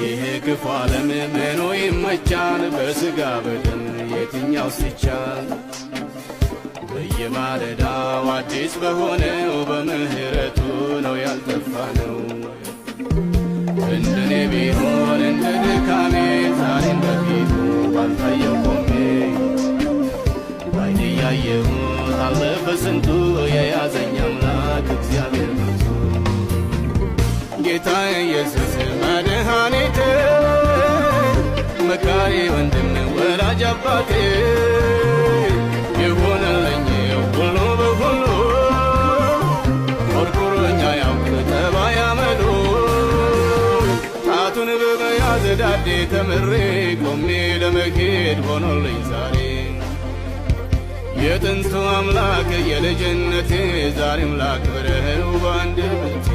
ይሄ ክፉ ዓለም ምኑ ይመቻል? በሥጋ በደም የትኛው ሲቻል? በየማለዳው አዲስ በሆነው በምሕረቱ ነው ያልጠፋነው። እንደኔ ቢሆን እንደ ድካሜ ዛሬን በፊቱ ባልታየው ቆሜ፣ ባይኔ እያየሁት አለፈ ስንቱ፣ የያዘኝ አምላክ እግዚአብሔር ብርቱ። ጌታ ኢየሱስ መድኃኒቴ፣ መካሪ ወንድም ወላጅ አባቴ፣ የሆነልኝ ሁሉ በሁሉ፣ ኮርኩሮኛ ያውቅ ጠባይ አመሉ። ጣቱን በመያዝ ዳዴ ተምሬ ቆሜ ለመሄድ ሆኖልኝ ዛሬ። የጥንቱ አምላክ የልጅነቴ ዛሬም ላክብርህ በአንደበቴ።